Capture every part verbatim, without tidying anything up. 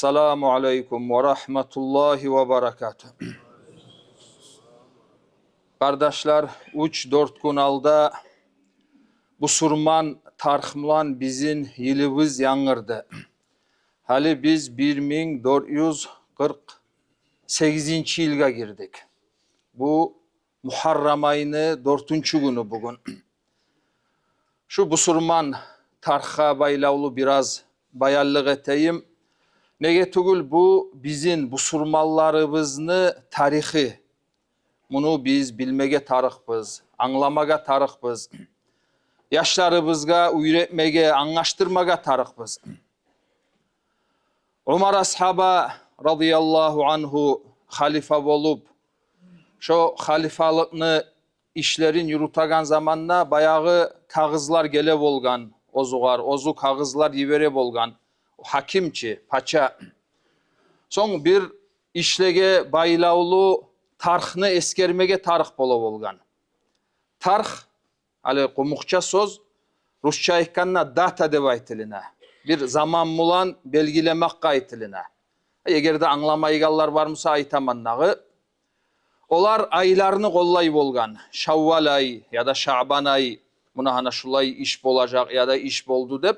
Ассаламу алейкум ва рагьматуллагьи ва баракатугь. Къардашлар, уьч-дёрт гюн алда бусурман тарих булан бизин йылыбыз янгырды. Гьали биз бир минг дёрт юз къыркъ сегизинчи йылгъа гирдик. Бу Мугьаррам айны дёртюнчю гюню бугюн. Шу бусурман тарихге байлавлу бираз баянлыкъ этейим. Неге тюгюл бу бизин бусурманларыбызны тарихи. Муну биз билмеге тарыкъбыз, англамагъа тарыкъбыз. Яшларыбызгъа уьйретмеге, англашдырмагъа тарыкъбыз. Умар асгьаба радияллагьу ангьу халифа болуп, шо халифалыкъны ишлерин юрютеген заманда баягъы кагъызлар геле болгъан оьзюгъар, оьзю кагъызлар йибере болгъан, гьаким чи, пача. Сонг бир ишлеге байлавлу тарихни эсгермеге тарих бола болгъан. Тарих, гьали къумукъча сёз, русча айтгъанда дата деп айтылына. Бир заман булан белгилемекге айтылына. Эгер де англамайгъанлар бар буса, айтаман дагъы. Олар айларны къоллай болгъан. Шаввал ай яда Шаъбан ай, муна гьана шулай иш болажакъ яда иш болду деп.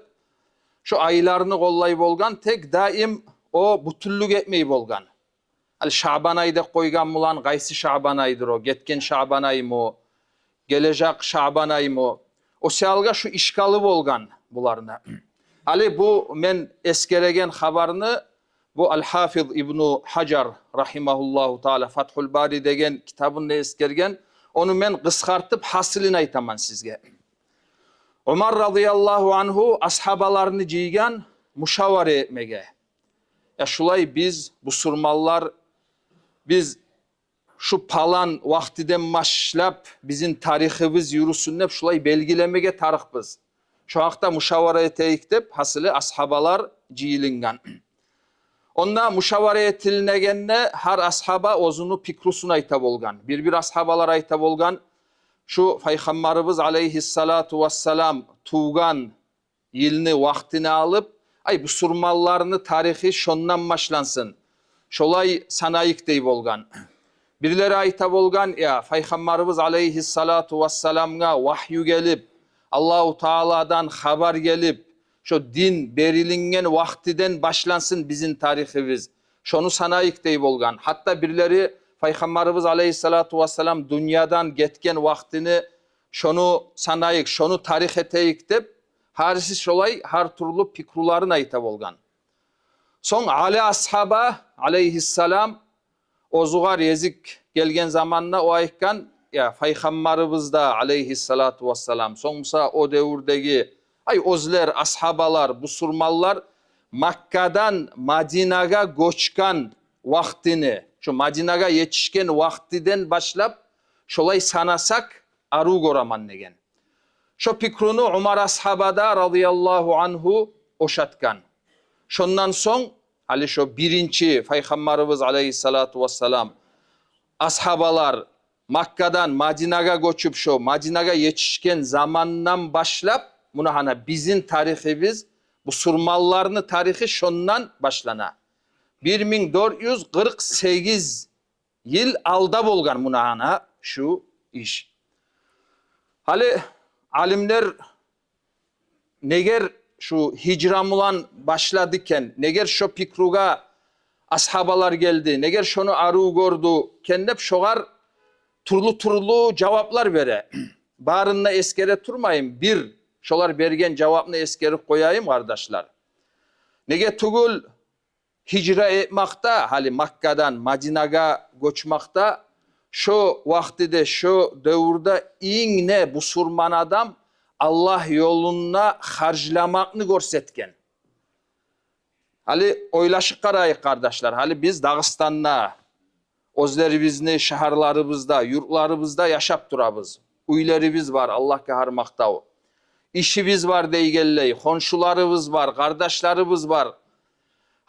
Шо айларны къоллай болгъан, тек даим о бютюнлюк этмей болгъан. Гьали Шаъбан ай деп къойгъан булан, къайсы Шаъбан айдыр о? Гетген Шаъбан аймы? Гележек Шаъбан аймы? О саялгъа шу ишкалы болгъан буларны. Гьали бу мен эсгереген хабарны бу Аль-Гьафиз Ибну Гьажар рагьимагьуллагьу таала Фатгьул Бари деген китабында эсгерген. Ону мен къысгъартып гьасилин айтаман сизге. Умар радияллагьу ангьу асгьабаларны жыйгъан мушавара этмеге. Я шулай биз, бусурманлар, биз шу палан вакътиден башлап бизин тарихибиз юрюсюн деп шулай белгилемеге тарыкъбыз. Шо гьакъда мушавара этейик деп, гьасили, асгьабалар жыйылынгъан. Онда мушавара этилинегенде гьар асгьаба оьзюню пикрусун айта болгъан. Бир-бир асгьабалар айта болгъан, шу Пайхаммарыбыз алейгьиссалату вассалам тувгъан йылны вакътини алып, ай, бусурманларны тарихи шондан башлансын, шолай санайыкъ дей болгъан. Бирлери айта болгъан, я, Пайхаммарыбыз алейгьиссалату вассаламгъа вагью гелип, Аллагьу Тааладан хабар гелип, шо дин берилинген вакътиден башлансын бизин тарихибиз, шону санайыкъ дей болгъан. Гьатта бирлери Пайхаммарыбыз алейгьиссалату вассалам дюньядан гетген вакътини, шону санайыкъ, шону тарих этейик деп, гьариси шолай гьар тюрлю пикруларын айта болгъан. Сонг Али асгьаба алейгьиссалам оьзюгъар гезик гелген заманда о айтгъан, я, Пайхаммарыбыз да алейгьиссалату вассалам, сонг буса о девюрдеги, ай, оьзлер, асгьабалар, бусурманлар Маккадан Мадинагъа гёчген вакътини, шу Мадинагъа етишген вакътиден башлап шолай санасакъ, арив гёремен деген. Шо пикруну Умар асгьаба да радияллагьу ангьу ошатгъан. Шондан сонг, гьали шо биринчи Пайхаммарыбыз алейгьиссалату вассалам, асгьабалар Маккадан Мадинагъа гёчюп, шо Мадинагъа етишген замандан башлап, муна гьана бизин тарихибиз, бусурманларны тарихи шондан башлана. Бир минг дёрт юз къыркъ сегиз йыл алда болгъан муна гьана шу иш. Гьали алимлер негер шу гьижра булан башлады экен, негер шо пикругъа асгьабалар гелди, негер шону арив гёрдю экен деп, шогъар тюрлю-тюрлю жаваплар бере. Барын да эсгере турмайым, бир шолар берген жавапны эсгерип къояйым, къардашлар. Неге тюгюл, гьижра этмекде, гьали Маккадан Мадинагъа гёчмекде, шо вакътиде, шо девюрде инг де бусурман адам Аллагь ёлунда харжламакъны гёрсетген. Гьали ойлашып къарайыкъ, къардашлар. Гьали биз Дагъыстанда, оьзлерибизни шагьарларыбызда, юртларыбызда яшап турабыз. Уьйлерибиз бар, Аллагьгъа гьар макътав. Ишибиз бар дейгенлей, хоншуларыбыз бар, къардашларыбыз бар.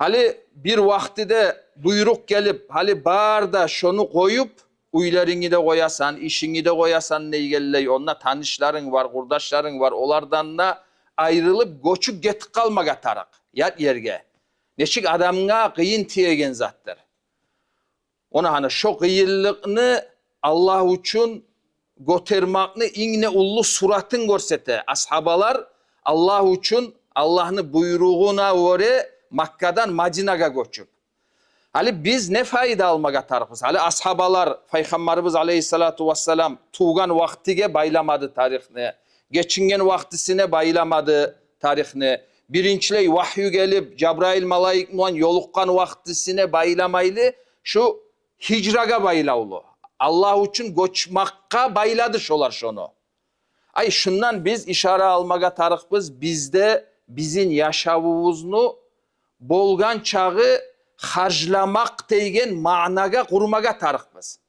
Гьали бир вакътиде буйрукъ гелип, гьали бар да шону къоюп, уьйлерингни де къоясан, ишингни де къоясан дейгенлей, онда танышларынг бар, къурдашларынг бар, олардан да айрылып, гёчюп гетип къалмагъа тарыкъ ят ерге. нечик адамгъа къыйын тиеген затдыр. Она гьана шо къыйынлыкъны Аллагь учун гётермекни инг де уллу суратын гёрсете. Асгьабалар Аллагь учун, Аллагьны буйругъуна гёре Маккадан Мадинагъа гёчюп. Гьали биз не пайда алмагъа тарыкъбыз? Гьали асгьабалар Пайхаммарыбыз алейгьиссалату вассалам тувгъан вакътиге байламады тарихни, гечинген вакътисине байламады тарихни. Биринчилей вагью гелип, Жабраил малайик булан ёлукъгъан вакътисине байламайлы, шу гьижрагъа байлавлу, Аллагь учун гёчмекге байлады шолар шону. Ай, шундан биз ишара алмагъа тарыкъбыз, биз де бизин яшавубузну болгъан чагъы харжламакъ деген маънагъа къурмагъа тарыкъбыз.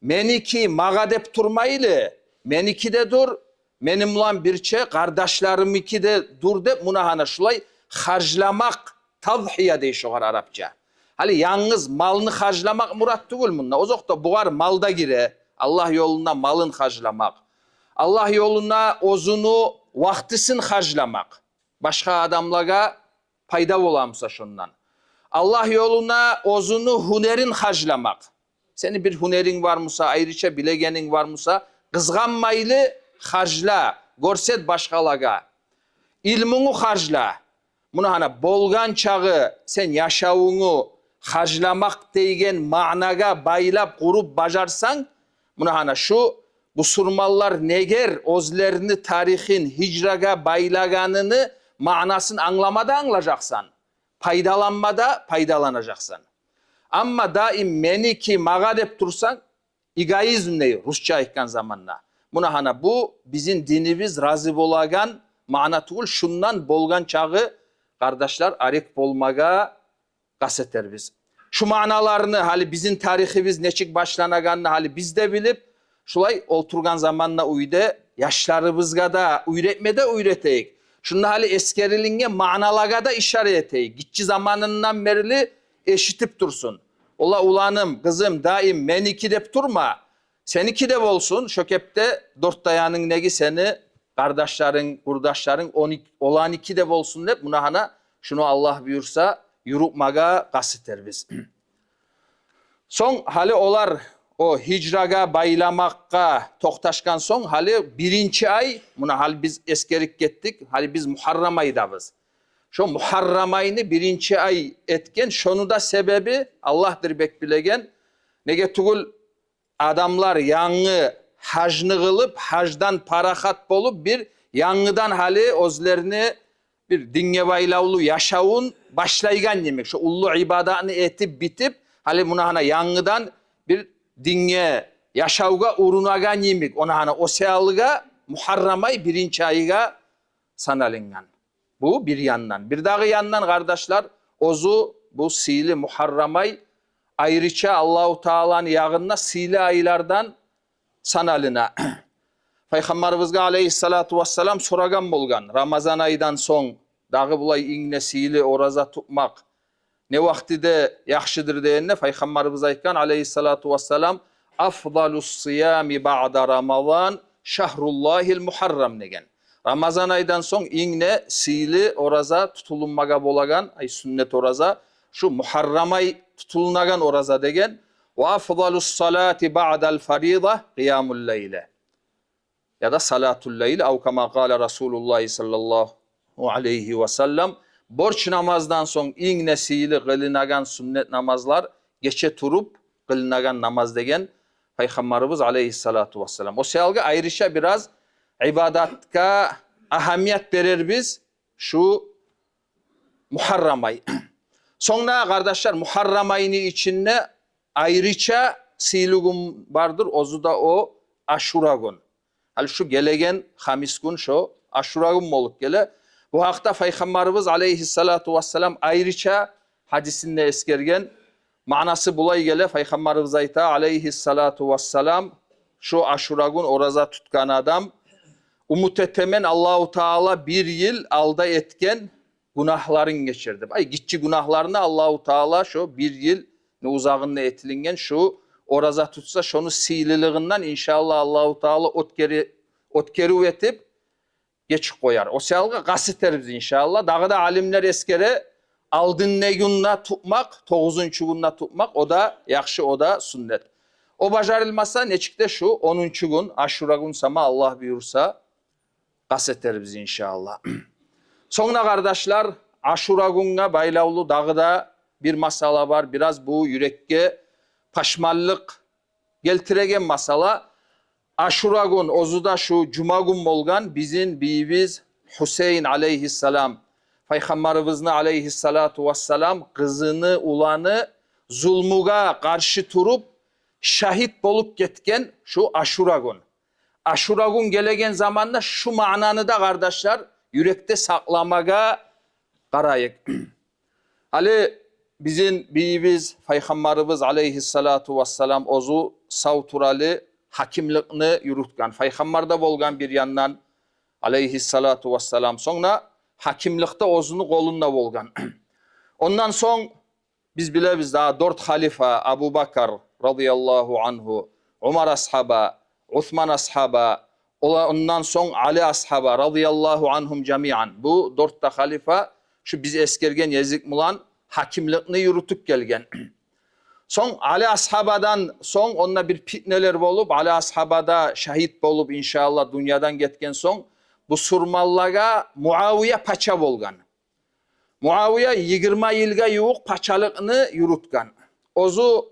Меники магъа деп турмайлы, меники де дур, мени булан бирче къардашларымники де дур деп, муна гьана шулай харжламакъ, тазгьия дей шогъар арапча. Гьали янгыз малны харжламакъ мурат тюгюл мунда. Озокъда, бугъар мал да гире, Аллагь ёлуна малын харжламакъ. Аллагь ёлуна оьзюню вакътисин харжламакъ. Башгъа адамлагъа пайда бола буса шондан. Аллагь ёлуна оьзюню гьюнерин харжламакъ. Сени бир гьюнеринг бар буса, айрыча билегенинг бар буса, къызгъанмайлы харжла, гёрсет башгъалагъа. Илмунгну харжла. Муна гьана, болгъан чагъы сен яшавунгну харжламакъ деген маънагъа байлап, къуруп бажарсанг, муна гьана шу бусурманлар негер оьзлерини тарихин гьижрагъа байлагъаныны маънасын англама да англажакъсан, пайдаланма да пайдаланажакъсан. Амма даим меники магъа деп турсанг, эгоизм дей русча айтгъан заманда. Муна гьана, бу бизин динибиз рази болагъан маъна тюгюл. Шундан болгъан чагъы, къардашлар, арек болмагъа къаст этербиз. Шу маъналарны, гьали бизин тарихибиз нечик башланагъанны гьали биз де билип, шулай олтургъан заманда уьйде яшларыбызгъа да уьйретме де уьйретейик. Шунда гьали эсгерилинген маъналагъа да ишара этейик. Гиччи заманындан берли эшитип турсун. Ола, уланым, къызым, даим меники деп турма. Сеники де болсун, шо кепде дёрт де янынгдагъы сени къардашларынг, къурдашларынг, ону-, оланыки де болсун деп, муна гьана шуну, Аллагь буюрса, юрютмеге къаст этербиз. Сонг гьали олар о гьижрагъа байламакъгъа токъташгъан сонг, гьали биринчи ай, муна гьали биз эсгерип гетдик, гьали биз Мугьаррам айдабыз. Шо Мугьаррам айны биринчи ай этген, шону да себеби Аллагьдыр бек билеген. Неге тюгюл, адамлар янгы гьажны къылып, гьаждан парахат болуп, бир янгыдан гьали оьзлерини бир динге байлавлу яшавун башлайгъан йимик. Шо уллу ибадатны этип битип, гьали муна гьана янгыдан бир динге, яшавгъа урунагъан йимик. Она гьана о саялгъа Мугьаррам ай биринчи айгъа саналынгъан. Бу бир яндан. Бирдагъы яндан, къардашлар, оьзю бу сыйлы Мугьаррам ай айрыча Аллагьу Тааланы ягъында сыйлы айлардан саналына. Пайхаммарыбызгъа алейгьиссалату вассалам сорагъан болгъан: Рамазан айдан сонг дагъы булай инг де сыйлы ораза тутмакъ не вакътиде яхшыдыр дегенде, Пайхаммарыбыз айтгъан алейгьиссалату вассалам: «Афдалус сыями баъда Рамазан шагьруллагьил Мугьаррам», — деген. Рамазан айдан сонг инг де сыйлы ораза тутулунмагъа болагъан, ай, сюннет ораза, шу Мугьаррам ай тутулунагъан ораза деген. «Ва афдалус салати баъдал фарида къиямул лайли». Яда салатул лайли, ав кама къала Расулуллагьи саллаллагьу алайгьи ва саллам. Борч намаздан сонг инг де сыйлы къылынагъан сюннет намазлар гече туруп къылынагъан намаз деген Пайхаммарыбыз алейгьиссалату вассалам. О саялгъа айрыча бираз ибадатгъа агьамият берербиз шу Мугьаррам ай. Сонг да, къардашлар, Мугьаррам айны ичинде айрыча сыйлы гюн бардыр, оьзю де о Ашура гюн. Гьали шу гелеген хамис гюн шо Ашура гюн болуп геле. Бу гьакъда Пайхаммарыбыз алейгьиссалату вассалам айрыча гьадисинде эсгерген. Маънасы булай геле, Пайхаммарыбыз айта алейгьиссалату вассалам: «Шу Ашура гюн ораза тутгъан адам, умут этемен, Аллагьу Таала бир йыл алда этген гюнагьларын гечер», — деп. Ай, гиччи гюнагьларына Аллагьу Таала шо бир йылны узагъында этилинген шу ораза тутса, шону сыйлылыгъындан, иншааллагь, Аллагьу Таала оьтгери-, оьтгерив этип гечип къояр. О саялгъа къаст этербиз, иншааллагь. Дагъы да алимлер эсгере, алдындагъы гюнде тутмакъ, тогъузунчу гюнде тутмакъ, о да яхшы, о да сюннет. О бажарылмаса, нечик де шу онунчу гюн, Ашура гюн сама, Аллагь буюрса, къаст этербиз, иншааллагь. Сонг да, къардашлар, Ашура гюнге байлавлу дагъы да бир масъала бар. Бираз бу юрекге пашманлыкъ гелтиреген масъала. Ашура гюн, оьзю де шу жума гюн болгъан, бизин бийибиз Гьусейин алейгьиссалам, Пайхаммарыбызны алейгьиссалату вассалам къызыны уланы зулмугъа къаршы туруп, шагьит болуп гетген шу Ашура гюн. Ашура гюн гелеген заманда шу маънаны да, къардашлар, юрекде сакъламагъа къарайыкъ. Гьали бизин бийибиз, Пайхаммарыбыз алейгьиссалату вассалам оьзю сав туралы гьакимликни юрютген. Пайхаммар да болгъан бир яндан, алейгьиссалату вассалам. Сонг да гьакимлик де оьзюню къолунда болгъан. Ондан сонг биз билебиз дагъы дёрт халифа: Абу Бакр, радияллагьу ангьу, Умар асгьаба, Усман асгьаба, ола-, ондан сонг Али асгьаба, радияллагьу ангьум жамиан. Бу дёрт де халифа шу биз эсгерген Язид булан гьакимликни юрютюп гелген. Сонг Али асгьабадан сонг онда бир питнелер болуп, Али асгьаба да шагьит болуп, иншааллагь, дюньядан гетген сонг, бусурманлагъа Муавия пача болгъан. Муавия йигирма йылгъа ювукъ пачалыкъны юрютген. Оьзю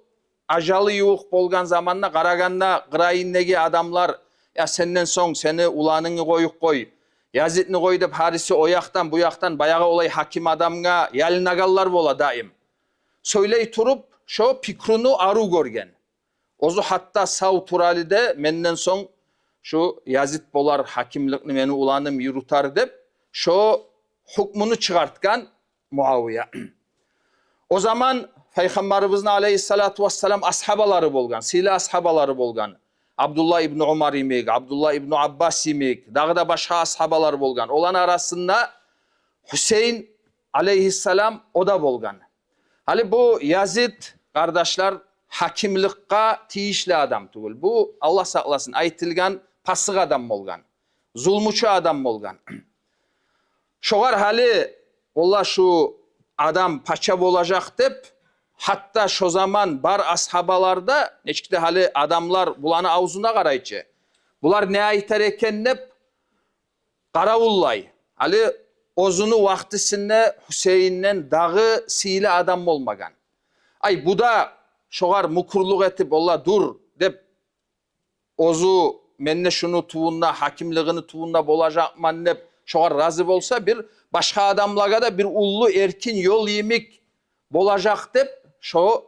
ажалы ювукъ болгъан заманда, къарагъанда къырыйындагъы адамлар: «Я, сенден сонг сени уланынгны къоюп къой, Язидни къой», — деп, гьариси о якъдан, бу якъдан баягъы олай гьаким адамгъа ялынагъанлар бола даим. Сёйлей туруп, шо пикруну арив гёрген. Оьзю гьатта сав туралы да, менден сонг шу Язид болар, гьакимликни мени уланым юрютер деп, шо гьукмуну чыгъартгъан Муавия. О заман Пайхаммарыбызны алейгьиссалату вассалам асгьабалары болгъан, сыйлы асгьабалары болгъан. Абдуллагь ибну Умар йимик, Абдуллагь ибну Аббас йимик, дагъы да башгъа асгьабалар болгъан. Оланы арасында Гьусейин алейгьиссалам, о да болгъан. Гьали бу Язид, къардашлар, гьакимликге тийишли адам тюгюл. Бу, Аллагь сакъласын, айтылгъан пасыкъ адам болгъан, зулмучу адам болгъан. Шогъар гьали, валлагь, шу адам пача болажакъ деп, гьатта шо заман бар асгьабалар да, нечик де гьали адамлар буланы авзуна къарайчы, булар не айтар экен деп, къаравуллай. Гьали оьзюню вакътисинде Гьусейинден дагъы сыйлы адам болмагъан. Ай, бу да шогъар мюкюрлюк этип, «Валлагь, дур», — деп, оьзю, «Мен де шуну тюбюнде, гьакимлигини тюбюнде болажакъман», — деп, шогъар рази болса, бир башгъа адамлагъа да бир уллу эркин ёл йимик болажакъ деп, шо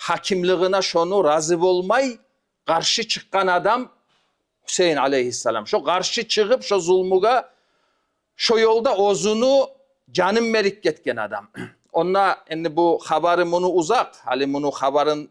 гьакимлигине шону рази болмай къаршы чыкъгъан адам Гьусейин алейгьиссалам. Шо къаршы чыгъып, шо зулмугъа, шо ёлда оьзюню жанын берип гетген адам. Онда энди бу хабары муну узакъ, гьали муну хабарын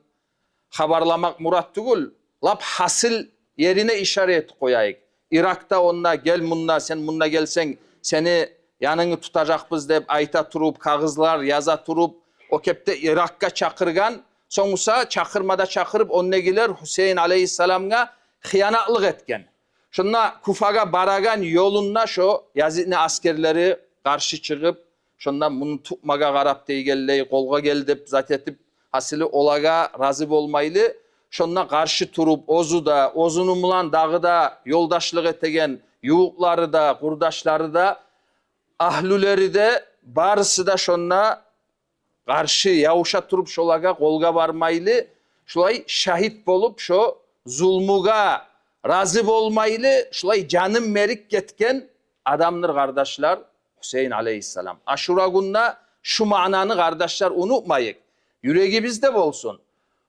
хабарламакъ мурат тюгюл, лап гьасил ерине ишара этип къояйыкъ. Иракъда онда, «Гел мунда, сен мунда гелсенг, сени янынгны тутажакъбыз», — деп айта туруп, кагъызлар яза туруп, о кепде Иракъгъа чакъыргъан. Сонг буса чакъырма да чакъырып, ондагъылар Гьусейин алейгьиссаламгъа хыянатлыкъ этген. Шонда Куфагъа барагъан ёлунда шо Язидни аскерлери къаршы чыгъып, шонда муну тутмагъа къарап дегенлей, къолгъа гел деп зат этип, гьасили олагъа рази болмайлы, шонда къаршы туруп, оьзю де, оьзюню булан дагъы да ёлдашлыкъ этеген ювукълары да, къурдашлары да, агьлюлери де, барысы да шонда къаршы явуша туруп, шолагъа къолгъа бармайлы, шулай шагьит болуп, шо зулмугъа рази болмайлы, шулай жанын берип гетген адамдыр, къардашлар, Гьусейин алейгьиссалам. Ашура гюнде шу маънаны, къардашлар, унутмайыкъ. Юрегибизде болсун.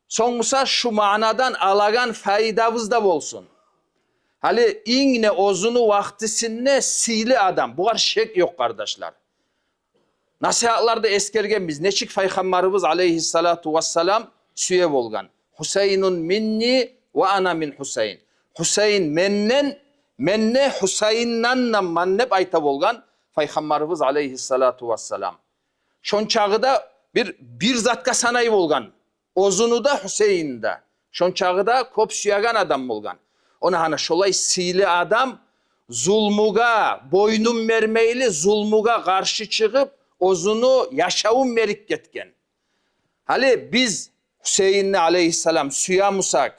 Сонг буса шу маънадан алагъан пайдабыз да болсун. Гьали инг де оьзюню вакътисинде сыйлы адам, бугъар шек ёкъ, къардашлар. Насигьатларда эсгергенбиз, нечик Пайхаммарыбыз алейгьиссалату вассалам сюе болгъан. «Гьусайнун минни ва ана мин Гьусайн». Гьусейин менден, мен де Гьусайинданман деп айта болгъан Пайхаммарыбыз алейгьиссалату вассалам. Шончагъы да бир, бир затгъа санай болгъан оьзюню де, Гьусейинни де. Шончагъы да кёп сюеген адам болгъан. Она гьана шолай сыйлы адам зулмугъа бойнун бермейли, зулмугъа къаршы чыгъып, оьзюню яшавун берип гетген. Гьали биз Гьусейинни алейгьиссалам сюе бусакъ,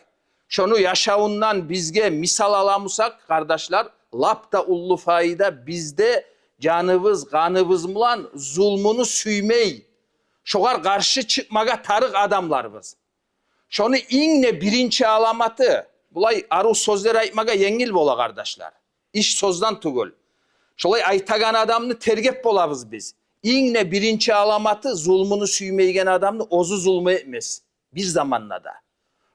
шону яшавундан бизге мисал ала бусакъ, къардашлар, лап да уллу пайда бизде жаныбыз, къаныбыз булан зулмуну сюймей, шогъар къаршы чыкъмагъа тарыкъ адамларбыз. Шону инг де биринчи аламаты, булай арив сёзлер айтмагъа енгил бола, къардашлар. Иш сёзден тюгюл. Шолай айтагъан адамны тергеп болабыз биз. Инг де биринчи аламаты, зулмуну сюймейген адамны оьзю зулму этмес. Бир заманда да.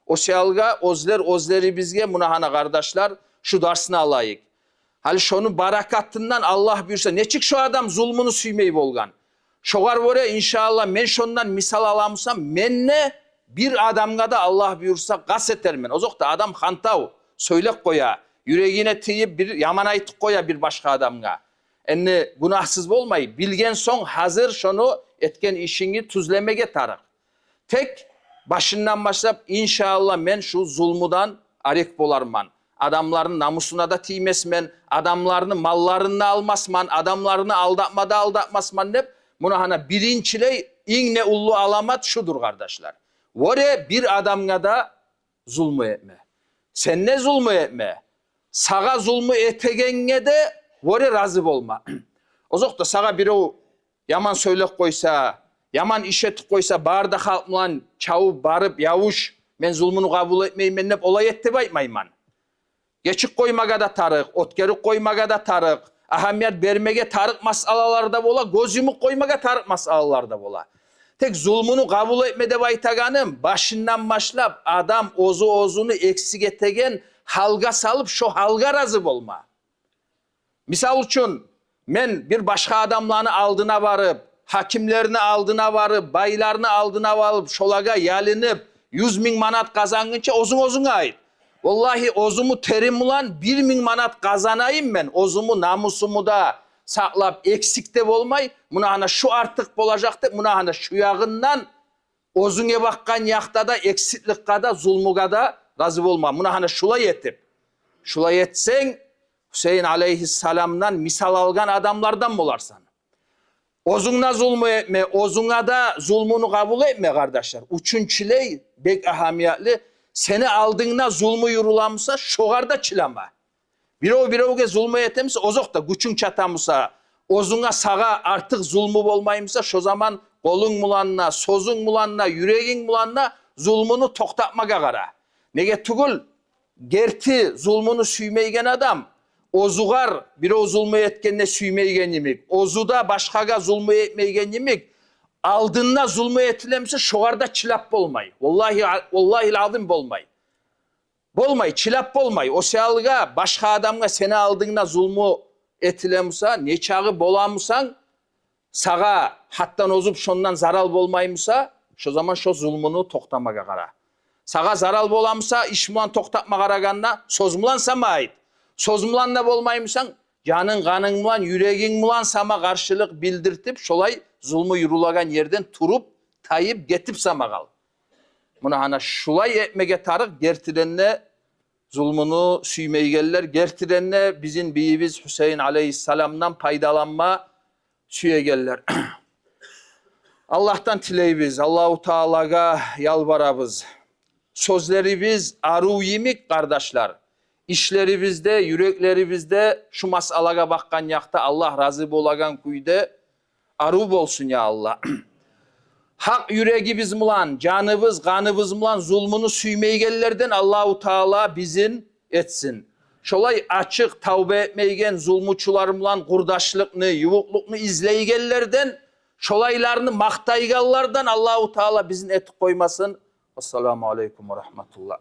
О саялгъа оьзлер оьзлерибизге, муна гьана, къардашлар, шу дарсны алайыкъ. Гьали шону баракатындан, Аллагь буюрса, нечик шо адам зулмуну сюймей болгъан? Шогъар гёре, иншааллагь, мен шондан мисал ала бусам, мен де бир адамгъа да, Аллагь буюрса, къаст этермен. Озокъда, адам хантав, сёйлеп къоя, юрегине тийип, бир яман айтып къоя бир башгъа адамгъа. Энни гюнагьсыз болмай, билген сонг, гьазир шону этген ишингни тюзлемеге тарыкъ. Тек башындан башлап, иншааллагь, мен шу зулмудан арек боларман. Адамланы намусуна да тиймесмен, адамланы малларын да алмасман, адамланы алдатма да алдатмасман деп, муна гьана биринчилей, инг де уллу аламат шудур, къардашлар. Воре бир адамгъа да зулму этме. Сен де зулму этме. Сагъа зулму этегенге де воре рази болма. Озокъда, сагъа бирев яман сёйлеп къойса, яман иш этип къойса, бары да халкъ булан чабып барып, явуш, мен зулмуну къабул этмеймен деп олай эт деп айтмайман. Гечип къоймагъа да тарыкъ, оьтгерип къоймагъа да тарыкъ, агьамият бермеге тарыкъ масъалалар да бола, гёз юмуп къоймагъа тарыкъ масъалалар да бола. Тек зулмуну къабул этме деп айтагъаным, башындан башлап адам оьзю оьзюню эксик этеген гьалгъа салып, шо гьалгъа рази болма. Мисал учун, мен бир башгъа адамланы алдына барып, гьакимлени алдына барып, байланы алдына барып, шолагъа ялынып, юз минг манат къазангъынча оьзюнг оьзюнге айт. Валлагьи, оьзюмню терим булан бир минг манат къазанайым мен, оьзюмню намусумну да сакълап, эксик де болмай, муна гьана шу артыкъ болажакъ деп, муна гьана шу ягъындан, оьзюнге бакъгъан якъда да, эксикликге де, зулмугъа да рази болма. Муна гьана шулай этип, шулай этсенг, Гьусейин алейгьиссаламдан мисал алгъан адамлардан боларсан. Оьзюнг де зулму этме, оьзюнге де зулмуну къабул этме, къардашлар. Уьчюнчюлей, бек агьамиятлы, сени алдынгда зулму юрюле буса, шогъар да чыдама. Бирев биревге зулму эте буса, озокъда, гючюнг чата буса, оьзюнге, сагъа артыкъ зулму болмай буса, шо заман къолунг булан да, сёзюнг булан да, юрегинг булан да зулмуну токътатмагъа къара. Неге тюгюл, герти зулмуну сюймейген адам, оьзюгер бирев зулму этгенде сюймейген йимик, оьзю де башгъагъа зулму этмейген йимик, алдында зулму этиле буса, шогъар да чыдап болмай. Валлагьи, валлагьил азим, болмай. Болмай, чыдап болмай. О саялгъа, башгъа адамгъа сени алдынгда зулму этиле буса, нечакъы бола бусанг, сагъа гьатдан озуп шондан зарал болмай буса, шо заман шо зулмуну токътатмагъа къара. Сагъа зарал бола буса, иш булан токътатма къарагъанда, сёз булан сама айт. Сёз булан да болмай бусанг, жанынг, къанынг булан, юрегинг булан сама къаршылыкъ билдиртип, шолай зулму юрюлеген ерден туруп, тайып, гетип сама къал. Муна гьана шулай этмеге тарыкъ гертиден де зулмуну сюймейгенлер, гертиден де бизин бийибиз Гьусейин алейгьиссаламдан пайдаланма сюегенлер. Аллагьдан тилейбиз, Аллагьу Таалагъа ялбарабыз. Сёзлерибиз арив йимик, къардашлар, ишлерибиз де, юреклерибиз де шу масъалагъа бакъгъан якъда Аллагь рази болагъан кюйде арив болсун, я Аллагь. Гьакъ юрегибиз булан, жаныбыз, къаныбыз булан зулмуну сюймейгенлерден Аллагьу Таала бизин этсин. Шолай ачыкъ тавба этмейген зулмучулар булан къурдашлыкъны, ювукълукъну излейгенлерден, шолайланы макътайгъанлардан Аллагьу Таала бизин этип къоймасын. Ассаламу алейкум ва рагьматуллагь.